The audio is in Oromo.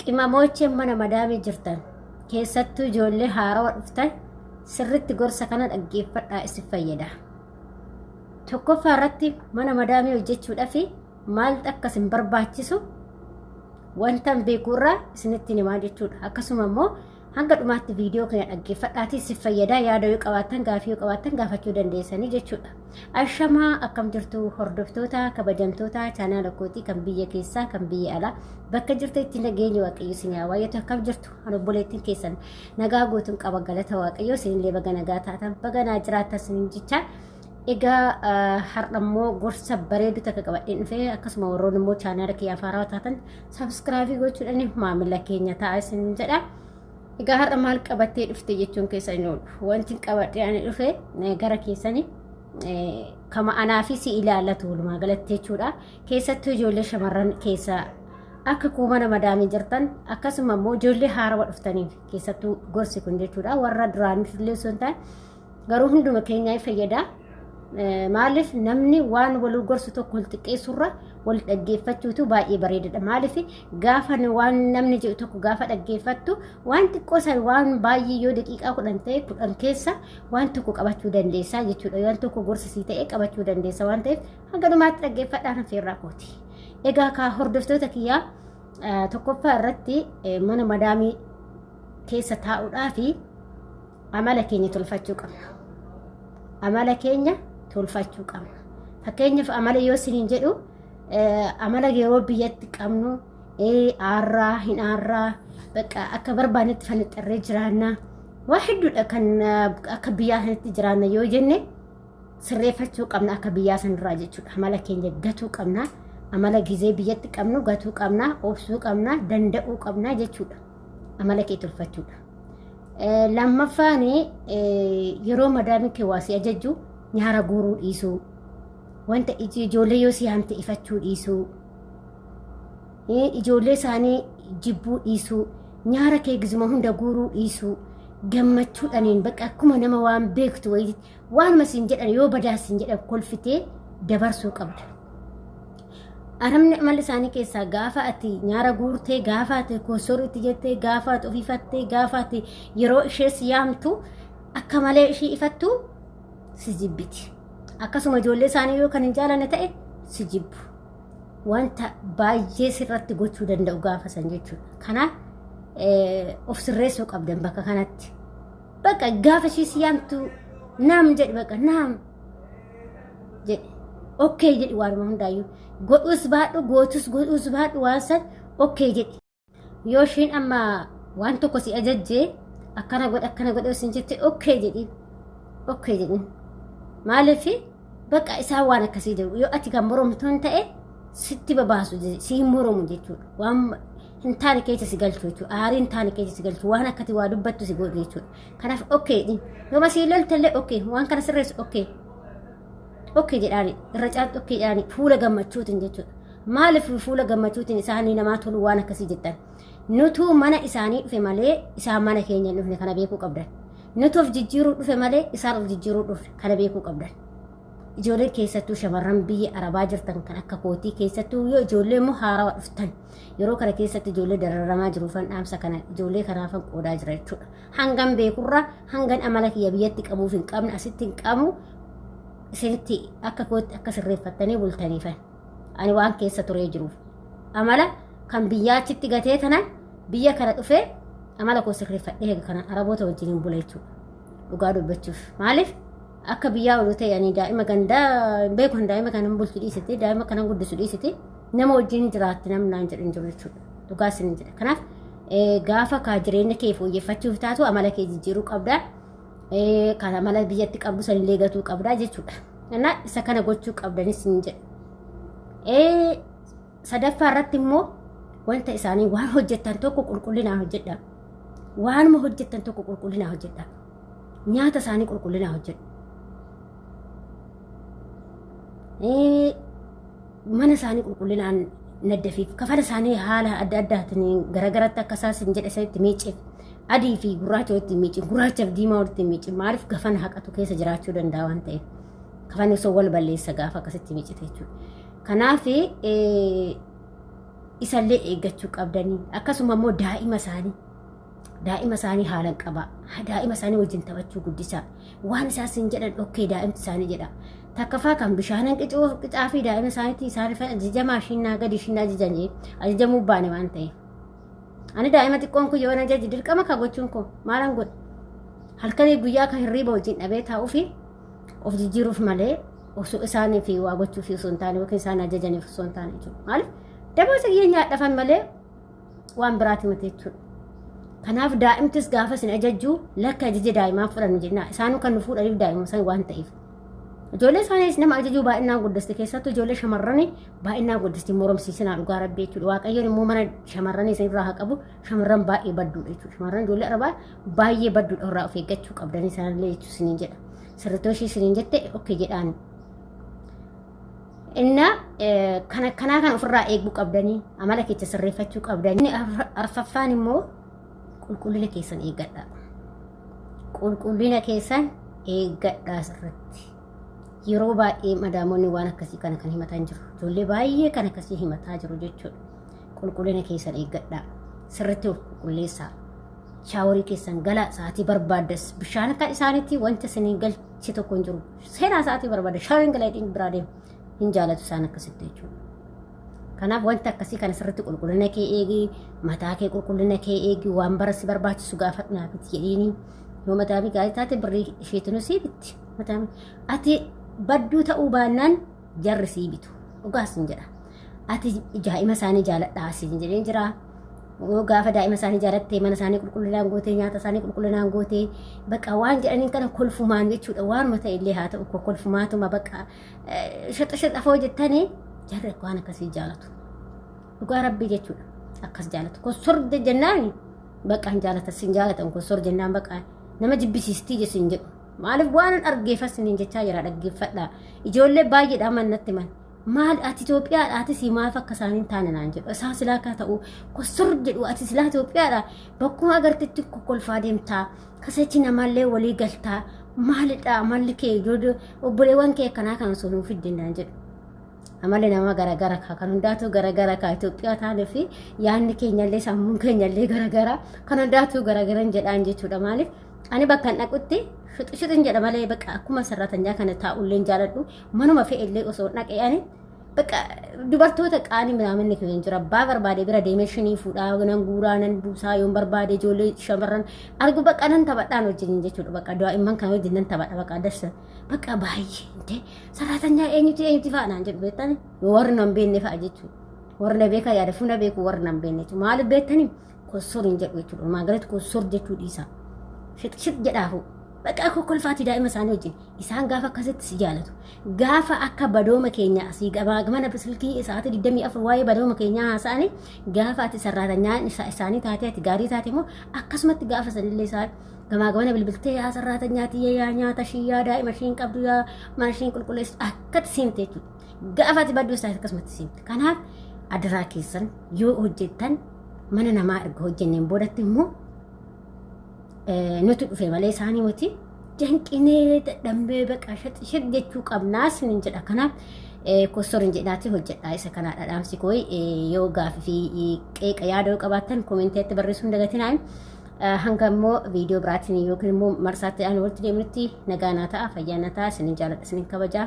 Qimamoocheen mana madaamii jirtan keessattuu ijoollee haarawa dhuftan sirritti gorsa kana dhaggeeffadhaa isin fayyada. Tokkoffaa irratti mana madaamii hojjechuudhaaf maaltu akka isin barbaachisu wanta beeku irraa isinitti himaa jechuudha. Akkasuma immoo hanga dhumaatti viidiyoo kana dhaggeeffadhaatii isin fayyada yaada yoo qabaattan gaafii yoo qabaattan gaafachuu dandeessanii jechuudha. Ashamaa akkam jirtu hordoftoota kabajamtoota chaanaala kootii kan biyya keessaa kan biyya alaa bakka jirtanitti nageenyi waaqayyo isin haa baay'atu akkam jirtu an obboleettiin keessan nagaa guutuun qaba galata waaqayyo isinillee baga nagaa taatan baga naa jiraattan isinin jecha egaa har'a immoo gorsa bareedu takka qabadheen dhufee akkasuma warroonni immoo chaanaala kiyyaaf haarawaa taatan sabiskiraabii gochuudhaan maamila keenya ta'a isin jedha. Egaa har'a maal qabattee dhufte jechuun keessa hin oolu. Wanti qabadhee ani dhufe gara keessanii kama anaa fi si ilaallatu walumaa galatti jechuudha. Keessattuu ijoollee shamarran keessaa akka koo mana madaamii jirtan akkasuma immoo ijoollee haarawa dhuftaniif keessattuu gorsi kun jechuudha. Warra duraaniif illee osoo hin taane garuu hunduma keenyaa fayyada. Maaliif namni waan wal gorsu tokko wal xiqqeessurra wal dhaggeeffachuutu baay'ee bareedadha. Maaliif gaafa waan namni jedhu tokko gaafa dhaggeeffattu waan xiqqoo san waan baay'ee yoo daqiiqaa 10 ta'e 10 keessa waan tokko qabachuu dandeessaa jechuudha. Waan tokko gorsa sii ta'e qabachuu dandeessa waan ta'eef hanga dhumaatti dhaggeeffadhaan affeerraa kooti. Egaa kaa hordoftoota kiyyaa tokkoffaa irratti mana madaamii keessa taa'uudhaa fi amala keenya tolfachuu qabna. Amala keenya tolfachuu qabna. Fakkeenyaaf amala yoo isiniin jedhu amala yeroo biyyatti qabnu aarraa hin aarraa bakka akka barbaannetti fanixxarree jiraanna. Waa hedduudha kan akka biyyaa sanatti jiraanna yoo jenne sirreeffachuu qabna akka biyyaa sanirraa jechuudha. Amala keenya gatuu qabna. Amala gizee biyyatti qabnu gatuu qabna, obsuu qabna, danda'uu qabna jechuudha. Amala kee tolfachuudha. Lammaffaan yeroo madaamiin kee waa si ajajju nyaara guuruu dhiisuu. Wanta ijoollee yoo si yaamte ifachuu dhiisuu. Ijoollee isaanii jibbuu dhiisuu. Nyaara kee gizuma hunda guuruu dhiisuu. Gammachuudhaaniin bakka akkuma nama waan beektu wayii waanuma siin jedhan yoo badaa siin jedhan kolfitee dabarsuu qabda. Arabni amala isaanii keessaa gaafa ati nyaara guurtee, gaafa ati koossorii itti jettee, gaafa ati ofiifattee, gaafa ati yeroo ishee si yaamtu akka malee ishii ifattu si jibbiti. Akkasuma ijoollee isaanii yoo kan hin jaalanne ta'e si jibbu. Wanta baay'ee sirratti gochuu danda'u gaafa san jechuudha. Kanaaf of sirreessuu qabdan bakka kanatti. Bakka gaafa ishii si yaamtu naam jedhi bakka naam jedhi. Okkee jedhi waanuma hundaayyuu. Godhuus baadhu gootus godhuus baadhu waan san okkee jedhi. Yoo ishiin amma waan tokko si ajajjee akkana godhe akkana godhe isin jette okkee jedhi. Okkee jedhi. Maaliif bakka isaan waan akkasii jedhu yoo ati kan moromtuun ta'e sitti babaasu si hin moromu jechuudha. Waan hin taane keessa si galchu jechuudha. Aarii hin taane keessa si galchu waan akkati waa dubbattu si godhu jechuudha. Kanaaf okkee jedhi. Yooma sii loltellee okkee waan kana sirreessu okkee. Okkee jedhaani irra caaltu okkee jedhaani fuula gammachuutiin jechuudha. Maaliif fuula gammachuutiin isaanii namaa tolu waan akkasii jettan? Nutuu mana isaanii dhufe malee isaan mana keenya hin dhufne kana beekuu qabdan. Nutu of jijjiiruu dhufe malee isaan of jijjiiruu dhufne kana beekuu qabdan. Ijoolleen keessattuu shamarran biyya Arabaa jirtan kan akka kootii keessattuu yoo ijoollee immoo haarawa dhuftan yeroo kana keessatti ijoollee dararamaa jiruufan dhaamsa kana ijoollee kanaafan qoodaa jira jechuudha. Hangan beekurra hangan amala kiyya biyyatti qabuuf hin qabne asitti hin qabu isinitti akka kootti akka sirreeffattanii bultaniifan. Ani waan keessa turee jiruuf. Amala kan biyyaa achitti gatee tanan biyya kana dhufee amala koo sirreeffadhee eega kana Araboota wajjin hin bula jechuudha. Dhugaa dubbachuuf. Maaliif? Akka biyyaa oduu ta'e ani daa'ima gandaa hin beeku kan daa'ima kana bulchu dhiisite daa'ima kana guddisu dhiisite nama wajjin jiraatti namni naan jedhu hin jiru jechuudha. Dhugaa isin jedha. Kanaaf gaafa kaa jireenya kee fooyyeffachuuf taatu amala kee jijjiiruu qabda. Kan amala biyyatti qabdu sanillee gatuu qabda jechuudha. Kanaaf isa kana gochuu qabdanis hin jedha. Sadaffaa irratti immoo wanta isaanii waan hojjettan tokko qulqullinaan hojjedha. Waanuma hojjettan tokko qulqullinaan hojjedha. Nyaata isaanii qulqullinaan hojjedhu. Mana isaanii qulqullinaan naddafiif kafana isaanii haala adda addaatiin garagaratti akka isaan sin jedhe sanitti miiciif adii fi gurraacha walitti miicin gurraacha fi diimaa walitti miicin maaliif kafana haqatu keessa jiraachuu danda'a waan ta'eef kafanni osoo wal balleessa gaafa akkasitti miicite jechuudha. Kanaaf Isallee eeggachuu qabdanii. Akkasuma immoo daa'ima isaanii. Daa'ima isaanii haalan qabaa. Daa'ima isaanii wajjin taphachuu guddisaa. Waan isaan sin jedhan dhokkee daa'imti isaanii jedha. Takkafaa kan bishaanan qicaa fi daa'ima isaaniitti isaan ajajamaa shinnaa gadi shinnaa ajajan ajajamuu baane waan ta'eef. Ani daa'ima xiqqoon kun yoo na ajaji dirqama ka gochuun koo maalan godha. Halkanii guyyaa kan hirriiba wajjin dhabee taa'uu fi of jijjiiruuf malee osoo isaanii fi waa gochuuf osoo hin taane yookiin isaan ajajaniif osoo hin taane jechuudha. Maaliif daboota kiyya nyaadhafan malee waan biraati miti jechuudha. Kanaaf daa'imtis gaafa isin ajajju lakka ajaja daa'imaa fudhannu jenna. Isaanuu kan nu fuudhaniif daa'ima san waan ta'eef. Ijoollee isaaniis nama ajajuu baay'inaan guddasti keessattuu ijoollee shamarranii baay'inaan guddasti moromsiisinaa dhugaa rabbii jechuudha. Waaqayyoon immoo mana shamarranii isin irraa haa qabu shamarran baay'ee badduudha jechuudha. Shamarran ijoollee arabaa baay'ee badduudha irraa of eeggachuu qabdanii isaanillee jechuu isiniin jedha. Sirriitti ishii isiniin jette okkee jedhaan. Inna kana kanaa kan ofirraa eeguu qabdanii amala keessa sirreeffachuu qabdanii. Arfaffaan immoo qulqullina keessan eeggadhaa. Qulqullina keessan eeggadhaa sirriitti. Yeroo baay'ee madaamonni waan akkasii kana kan himatan jiru. Ijoollee baay'ee kan akkasii himataa jiru jechuudha. Qulqullina keessan eeggadhaa. Sirriitti of qulqulleessaa. Shaaworii keessan galaa sa'aatii barbaaddas bishaan kan isaaniitti wanta isinii galchi tokko hin jiru. Seenaa sa'aatii barbaadda shaaworiin galaa ittiin biraa deemu hin jaalatu isaan akkasitti jechuudha. Kanaaf wanta akkasii kana sirriitti qulqullina kee eegi, mataa kee qulqullina kee eegi, waan bara si barbaachisu gaafadhu naa biti jedhiini. Yoo mataa fi gaarii taate birrii isheetu sii bitti. Mataa ati badduu ta'uu baannaan jarri sii bitu. Dhugaas hin jedha. Ati daa'ima isaanii jaaladhaa siin jedheen jira. Gaafa daa'ima isaanii jaalattee mana isaanii qulqullinaan gootee nyaata isaanii qulqullinaan gootee bakka waan jedhaniin kana kolfumaan jechuudha. Waanuma ta'e illee haa ta'u kolfumaatuma bakka shaxa shaxafoo jettanii jarri waan akkasii jaalatu. Dhugaa rabbii jechuudha. Akkas jaalatu. Kossor jennaan bakka hin jaalatan sin jaalatan kossor jennaan bakka nama jibbisiistii jesin jedhu. Maaliif waan argeeffas sinin jechaa jira dhaggeeffadhaa. Ijoollee baay'eedha mannatti man. Maal ati Itoophiyaadha ati si maaf akka isaan hin taane naan jedhu. Isaan silaa akka ta'u kossor jedhu ati silaa Itoophiyaadha. Bakkuma agartetti kokkolfaa deemtaa. Kasachi namallee walii galtaa. Maalidha amalli kee obboleewwan kee akkanaa kan osoo nuuf fidde naan jedhu. Amalli namaa garagara kaa kan hundaatu garagara kaa Itoophiyaa taanee fi yaadni keenyallee sammuun keenyallee garagara kan hundaatu garagaran jedhaan jechuudha. Maaliif ani bakka hin dhaqutti shuxin jedha malee bakka akkuma sarratanyaa kana taa'ullee hin jaaladhu manuma fe'ellee osoo dhaqee ani bakka dubartoota qaanii minaaminni keenya jira abbaa barbaade bira deemee shinii fuudhaa nan guuraa nan buusaa yoon barbaade ijoollee shamarran argu bakka nan taphadhaan wajjin jechuudha bakka daa'imman kana wajjin nan taphadha bakka dassa bakka baay'ee intee sarratanyaa eenyuti eenyuti fa'a naan jedhu beektani warri nan beekne fa'a jechuudha warri na beekaa yaada fuuna beeku warri nan beekne jechuudha maaliif beektanii kossor hin jedhu jechuudha. Walumaa galatti kossor jechuu dhiisaa. Shit shit jedhaafu. Bakka kokkolfaati daa'ima isaanii wajjin. Isaan gaafa akkasitti si jaalatu. Gaafa akka badooma keenya asii gabaa mana silkii sa'aatii 24 waa'ee badooma keenyaa haasa'anii gaafa ati sarraatanyaa isaanii taatee ati gaarii taate immoo akkasumatti gaafa sanillee isaan gamaa gamana bilbiltee yaa sarraatanyaa tiyya yaa nyaata ishii yaa daa'ima ishii hin qabdu yaa mana ishii hin qulqulleessitu akkatti siimte jechuudha. Gaafa ati badduu isaati akkasumatti siimte. Kanaaf adaraa keessan yoo hojjettan mana namaa erga hojjenneen boodatti immoo nuti dhufe malee isaanii miti danqinee dadhabnee baqa shit jechuu qabnaa isinin jedha. Kanaaf kossor hin jedhaati hojjedhaa isa kanaadha dhaamsi koo yoo gaafii fi qeeqa yaada yoo qabaattan koomentiitti barreessuu hin dagatinaa. Hanga immoo viidiyoo biraatiin yookiin immoo marsaatti aan walitti deemnutti nagaa naa ta'a fayyaa naa ta'a isinin jaaladha isinin kabajaa.